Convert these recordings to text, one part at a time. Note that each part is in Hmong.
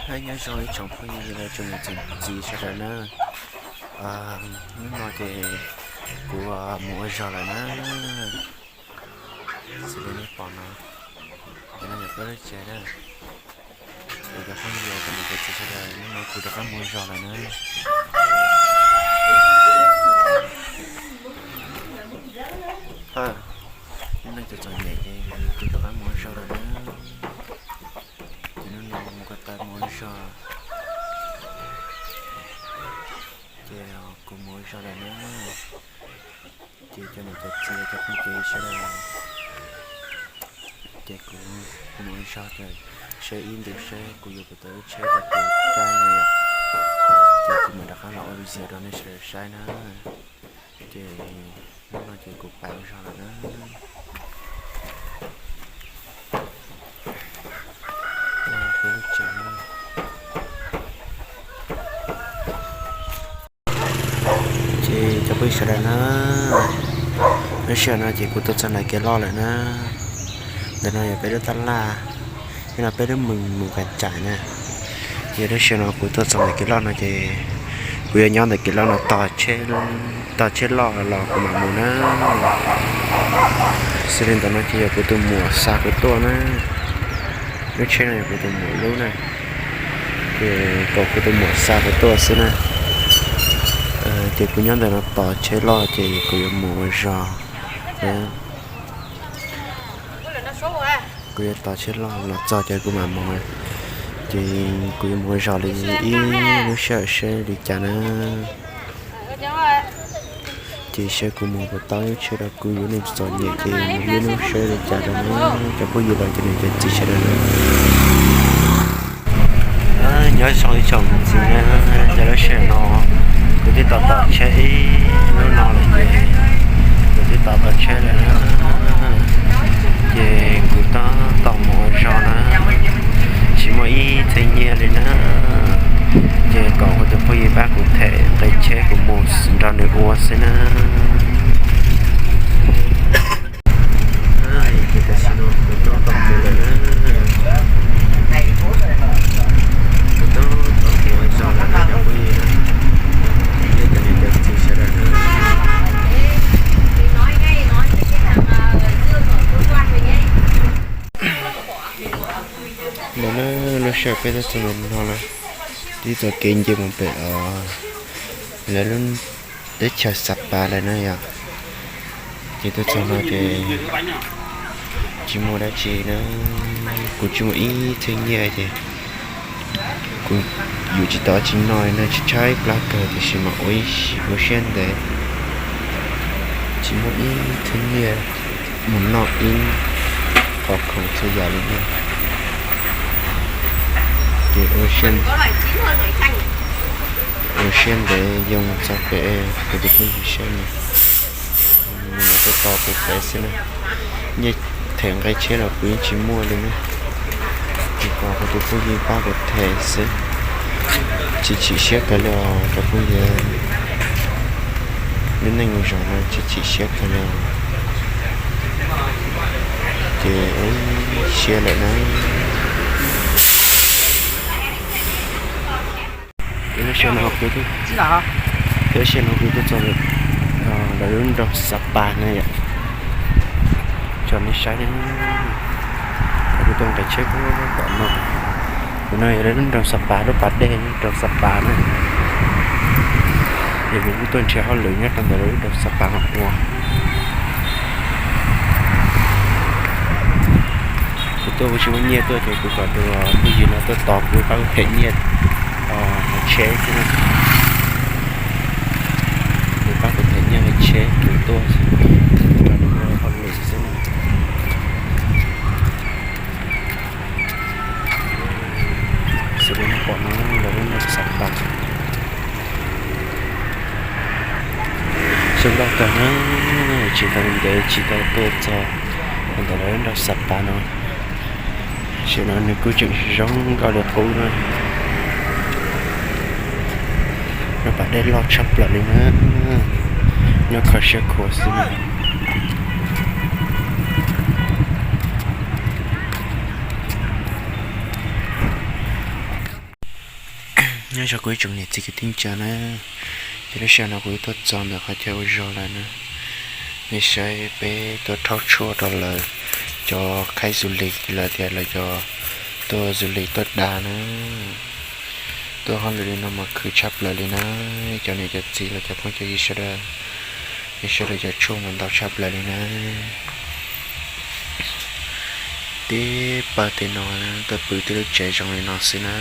Hab nyob zoo ib tsoom phooj ywg los tsoom niam tsoom txiv sawv daws na. Hnub no ces kuv mus ua zog lawm na. Xws li nej pom no, ces no yog peb lub tsev na. Es cov phooj ywg tsoom niam tsoom txiv sawv daws, hnub no kuv rov qab mus ua zog lawm na. Hnub no ces txom nyem ces kuv rov qab mus ua zog lawm na. Ces hnub no mus ko taw mus ua zog, ces kuv mus ua zog lawm na. Ces cov niam cov txiv cov phooj ywg sawv daws, ces kuv mus ua zog ces seb ib ntus seb kuv yuav puas tau lub tsheb rau kuv caij no yom. Ces kuv mam rov qab los ua video rau nej sawv daws saib na. Ces hnub no ces kuv pais ua zog lawm na. Ces cov phooj ywg sawv daws na, lub sij hawm no ces kuv tuaj txog ntawm kev loj lawm na. Ntawm no yog peb lub tab laj, thiab no peb lub mees mus Kas Tsais na. Ces lub sij hawm no kuv tuaj txog ntawm kev loj no ces kuv yuav nyob ntawm kev loj no tos, tos tsheb loj los kuv mam mus na. Xws li ntawm no ces yog kuv tus muam xa kuv tuaj na. Lub tsheb no yog kuv tus muam lub na. Ces kom kuv tus muam xa kuv tuaj xwb na. Ces kuv nyob ntawm no tos tsheb loj ces kuv yuav mus ua zog. Kuv yuav tos tsheb loj los txog ces kuv mam mus. Ces kuv yuav mus ua zog li ib lub sij hawm seb li cas na. Ces seb kuv mus puas tau lub tsheb rau kuv yuav, nej txom nyem ces mus ib lub seb li cas rau na, cov phooj ywg los cov niam cov txiv sawv daws na. Nyob zoo ib tsoom niam txiv, ces lub sij hawm no kuv twb tos tos tsheb ib hnub no lawm ces kuv twb tos tau tsheb lawm na. Ces kuv tab tom mus ua zog na, tsis muaj ib txhiab nyiaj li na. Ces kom kuv tus phooj ywg pab kuv them nqe tsheb kuv mus nrog nws ua xwb na. Ces tam sim no kuv tab tom mus lawm na. Kuv tab tom mus ua zog lawm na cov phooj ywg, nej cov niam cov txiv sawv daws na. Ntawm no lub sij hawm peb tuaj txog ntawm no lawm, twb txoj kev nce mus pem lawv lub teb chaws Xa Pas lawm na yom. Ces tuaj txog no ces tsis muaj dab tsi na, kuv tsis muaj ib txhiab nyiaj ces kuv yuav tsis tau tsis noj li na, tshaib tshaib plab kawg tiam sis mas ua ib ua siab ntev, tsis muaj ib txhiab nyiaj mus noj ib qho khoom txhua yam li na. Ces ua siab ntev yoo txog pem kuv tus phooj ywg seb na, nws tuaj tos kuv pem xwb na. Nyiaj them nqe tsheb los kuv yeej tsis muaj li na, ces kom kuv tus phooj ywg pab kuv them xwb. Tsis chim siab kawg li os cov phooj ywg, lub neej mus zog no tsis chim siab kawg li os. Ces ua siab lawm na. Lub sij hawm no kuv, lub sij hawm no kuv tuaj txog lawv lub nroog Xa Pas na yom. Tso nej saib na, kuv tuaj nqes tsheb puag tom no. Tus no yog lawv lub nroog Xa Pas, lub pas dej lub nroog Xa Pas na. Ces kuv kuj tuaj nrhiav hauj lwm nyob rau ntawm lawv lub nroog Xa Pas no ua. Kuv tuaj kuv tsis muaj nyiaj tuaj ces kuv kom tus phooj ywg no tuaj tos kuv pab kuv them nyiaj tsheb xwb na. Kuv pab kuv them nyiaj tsheb kuv tuaj, kuv rau nws ua hauj lwm xwb na. Xws li nej pom no lawv lub nroog Xa Pas. Zoo nkauj kawg na, tsis tau ntev tsis tau tuaj txog ntawm lawv lub nroog Xa Pas no. Tam sim no nws kuj tseem zoo nkauj li qub na. Lub pas dej loj tshaj plaws li na, nyob kho siab khuav xwb na. Nyob zoo kuv ib tsoom niam txiv kwv tij neej tsa na, ces lub sij hawm no kuv twb tuaj txog ntawm qhov chaw ua zog lawm na. Nej saib peb tuaj rhaub tshuaj rau lawv cov khaib du lịch los tias lawv cov tuaj du lịch tuaj da na. Tuaj hauj lwm li no mas khwv tshaj plaws li na, cov niam cov txiv los cov phooj cov ywg sawv daws. Nej saib lawv cov tshuaj mas ntau tshaj plaws li na. Tib pawg tej no tuaj pw tej lub tsev zoo li no xwb na.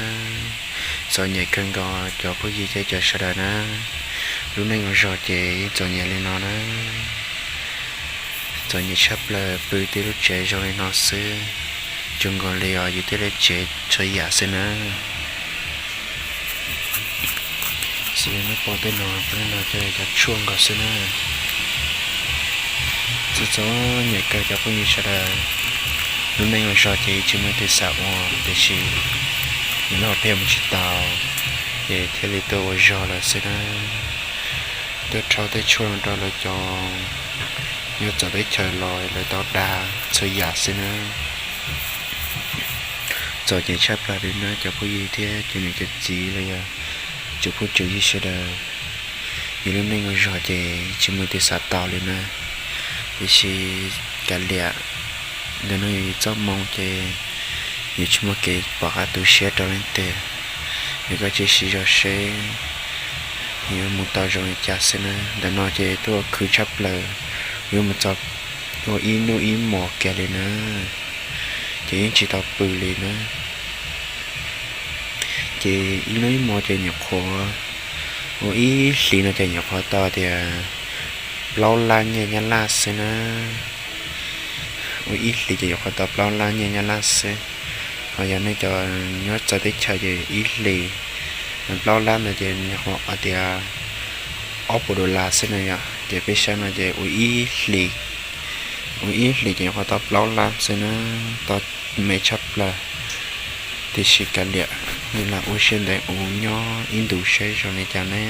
Txom nyem kawg nkaus cov phooj ywg thiab cov sawv daws na. Lub neej ua zog ces yeej txom nyem li no na. Txom nyem tshaj plaws pw tej lub tsev zoo li no xwb. Zoo nkaus li os yus tej lub tsev txhua yam xwb na. Xws li nej pom tej no, peb no cov tshuaj nkaus xwb na. Txom txom nyem kawg cov phooj ywg sawv daws. Lub neej ua zog ces tsis muaj leej twg xav ua, tiam sis nws lub hauv pheej mus tsis tau, ces thiaj li tuaj ua zog lawm xwb na. Tuaj rhaub tej tshuaj rau lawv cov nyob txawv teb chaws los lawv tau da txhua yam xwb na. Txom nyem tshaj plaws li na cov phooj ywg thiab cov niam cov txiv los yog tsoom phooj tsoom ywg sawv daws. Yus lub neej ua zog ces tsis muaj leej twg xav tau li na. Tiam sis kav liam, ntawm no yog yus txoj hmoo ces yus tsis muaj kev pom qab tu siab rau leej twg. Yog koj tsis siv zog seb yuav mus tau zoo li cas xwb na. Ntawm no ces tuaj khwv tshaj plaws, yuav mus txog ua ib hnub ib hmos kiag li na, ces yeej tsis tau pw li na. Ces ib hnub ib hmos ces nyuam qhuav, ua ib hlis no ces nyuam qhuav tau tias plaub lab nyiaj Nyab Laj xwb na. Ua ib hlis ces nyuam qhuav tau plaub lab nyiaj Nyab Laj xwb. Ho yog nej cov nyob txawv teb chaws ces ib hlis plaub lab ntawd ces nyuam qhuav tias ob puas dollar xwb na yom. Ces peb saib no ces ua ib hlis, ua ib hlis ces nyuam qhuav tau plaub lab xwb na, tau me tshaj plaws. Tiam sis kav liam, yus lam ua siab ntev ua nyob ib ntus saib zoo li cas na.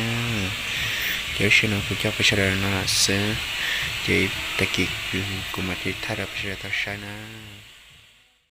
Ces lub sij hawm no kuv coj peb sawv daws no xwb, ces tag kis kuv mam li thaij rau peb sawv daws tau saib na.